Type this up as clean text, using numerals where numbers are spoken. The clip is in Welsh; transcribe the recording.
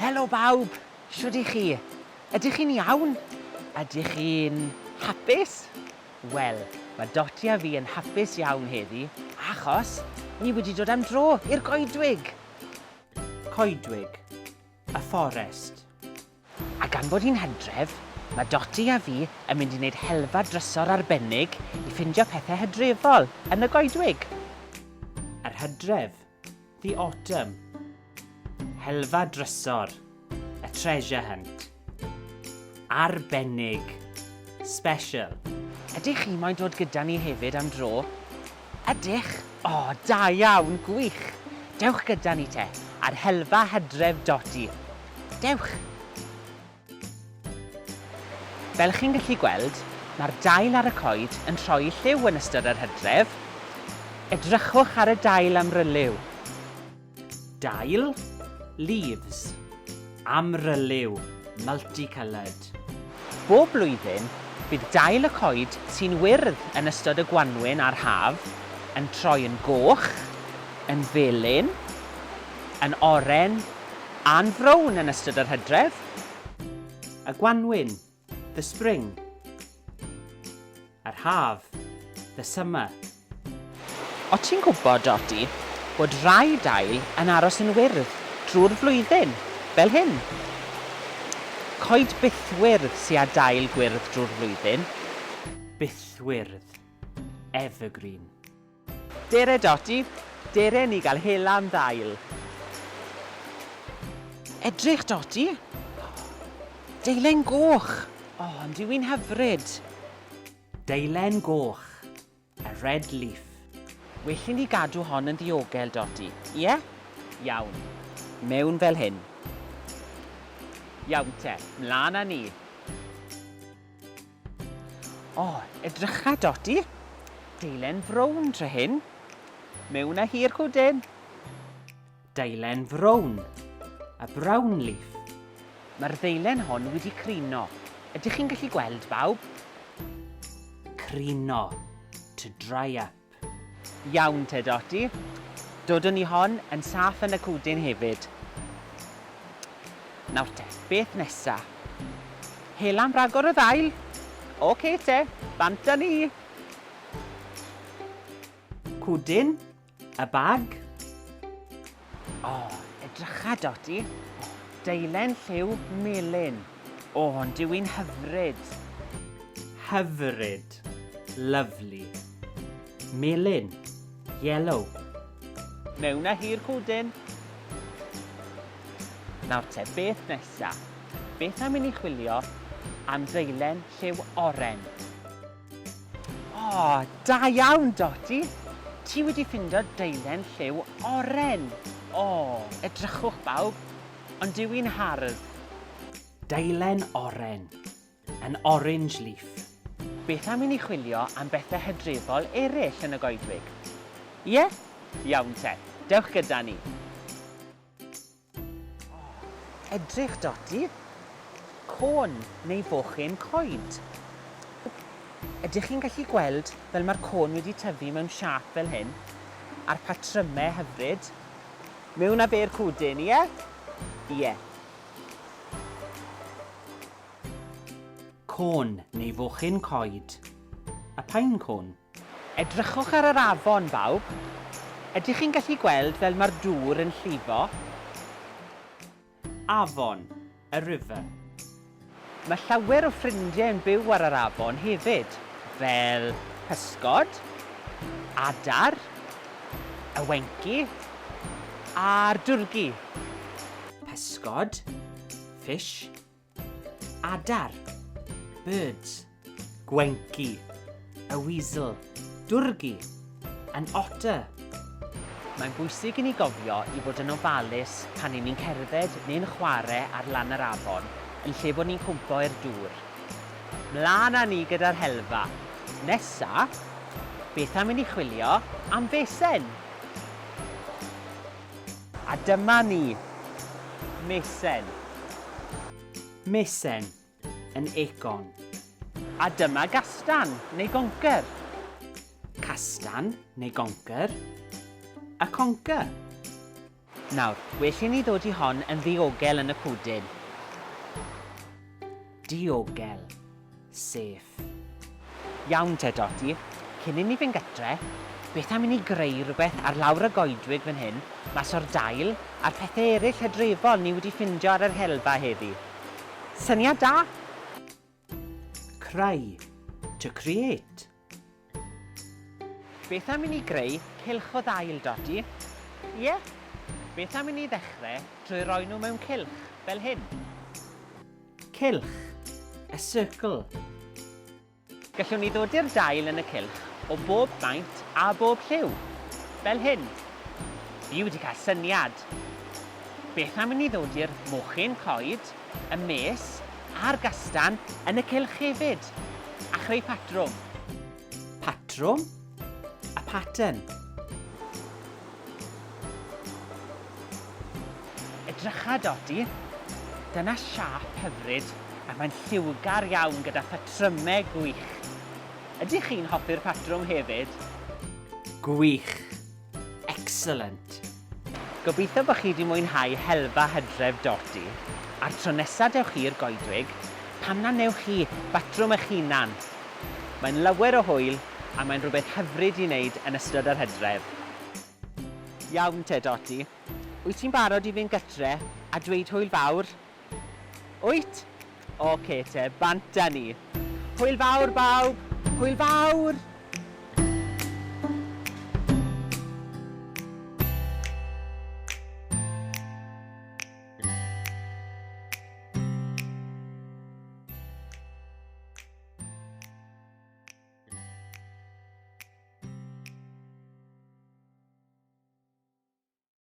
Helo bawb! Shwd i chi? Ydych chi'n iawn? Ydych chi'n hapus? Wel, mae Dotty a fi yn hapus iawn heddi, achos ni wedi dod am dro i'r goedwig! Coedwig. A forest. A gan bod hi'n hydref, mae Dotty a fi yn mynd i wneud helfa drysor arbennig i ffindio pethau hydrefol yn y goedwig. Yr hydref, the autumn. Helfa drysor, a treasure hunt. Arbennig, special. Ydych chi moyn dod gyda ni hefyd am dro? Ydych? O, da iawn, gwych! Dewch gyda ni te, ar helfa hydref Dotty. Dewch! Fel chi'n gallu gweld, mae'r dail ar y coed yn troi lliw yn ystod yr hydref. Edrychwch ar y dail amryliw. Dail, leaves. Amryliw, multicoloured. Bob blwyddyn, bydd dail y coed sy'n wyrdd yn ystod y gwanwyn a'r haf yn troi yn goch, yn felyn, yn oren a'n frown yn ystod yr hydref. Y gwanwyn, the spring. Yr haf, the summer. O't ti'n gwybod, Dotty, bod rhai dail yn aros yn wyrdd drwy'r flwyddyn, fel hyn? Coed bythwyrdd sy â dail gwyrdd drwy'r flwyddyn. Bythwyrdd, evergreen. Dere, Dotty, dere ni gael hela am ddail. Edrych, Dotty! Deilen goch! O, ond yw hi'n hyfryd! Deilen goch. A red leaf. Well i ni gadw hon yn ddiogel, Dotty. Ie? Iawn. Mewn fel hyn. Iawn te, mlaen â ni. O, edrycha, Dotty. Deilen frown tre hyn. Mewn â hi'r cwdyn. Deilen frown. A brown leaf. Mae'r ddeilen hon wedi crino. Ydych chi'n gallu gweld, bawb? Crino. To dry up. Iawn te, Dotty. Dodwn ni hon yn saff yn y cwdyn hefyd. Nawr te, beth nesa? Hela am ragor o ddail? Oce te, bant â ni! Cwdyn? A bag? O, edrycha, Dotty. Deilen lliw melyn. O, ond yw hi'n hyfryd. Hyfryd. Lovely. Melyn. Yellow. Mewn â hi'r cwdyn. Nawr te, beth nesa? Beth am i ni chwilio am ddeilen lliw oren? O, da iawn, Dotty! Ti wedi ffindo deilen lliw oren. O, edrychwch bawb, ond yw hi'n hardd? Deilen oren. An orange leaf. Beth am i ni chwilio am bethau hydrefol eraill yn y goedwig? Ie? Iawn te, dewch gyda ni. Edrych, Dotty. Côn neu fochyn coed. Ydych chi'n gallu gweld fel mae'r côn wedi tyfu mewn siâp fel hyn? A'r patrymau hyfryd? Mewn â fe'r cwdyn, ie? Ie. Côn neu fochyn coed. A pine cone. Edrychwch ar yr afon, bawb. Ydych chi'n gallu gweld fel mae'r dŵr yn llifo? Afon, a river. Mae llawer o ffrindiau yn byw ar yr afon hefyd, fel pysgod, adar, y wenci a'r dwrgi. Pysgod, fish. Adar, birds. Gwenci, a weasel. Dwrgi, an otter. Mae'n bwysig i ni gofio i fod yn ofalus pan 'yn ni'n cerdded neu'n chwarae ar lan yr afon, yn lle bod ni'n cwmpo i'r dŵr. Mlaen â ni gyda'r helfa. Nesa, beth am i ni chwilio am fesen? A dyma ni! Mesen. Mesen, an acorn. A dyma gastan, neu goncyr. Castan, neu goncyr. A conker. Nawr, well i ni ddod i hon yn ddiogel yn y cwdyn. Diogel. Safe. Iawn te, Doti. Cyn i ni fynd gytre, beth am i ni greu rhywbeth ar lawr y goedwig fan hyn, mas o'r dail a'r pethau eraill hydrefol ni wedi ffindio ar yr helfa heddi? Syniad da! Creu. To create. Beth am i ni greu cylch o ddail, Doti? Ie? Beth am i ni ddechrau trwy roi nhw mewn cylch, fel hyn? Cylch. A circle. Gallwn ni ddod i'r dail yn y cylch o bob maint a bob lliw, fel hyn. Fi wedi cael syniad. Beth am i ni ddod i'r mochyn coed, y mes a'r gastan yn y cylch hefyd, a chreu patrwm? Patrwm? A pattern. Edrycha, Doti. Dyna siâp hyfryd a mae'n lliwgar iawn gyda phatrymau gwych. Ydych chi'n hoffi'r patrwm hefyd? Gwych. Excellent. Gobeithio bod chi wedi mwynhau helfa hydref Doti. A'r tro nesaf dewch chi i'r goedwig, pam na wnewch chi batrwm eich hunan? Mae'n lawer o hwyl a mae'n rhywbeth hyfryd i wneud yn ystod yr hydref. Iawn te, Doti. Wyt ti'n barod i fynd gytre a dweud hwyl fawr? Wyt? Ocê te, bant â ni. Hwyl fawr bawb! Hwyl fawr!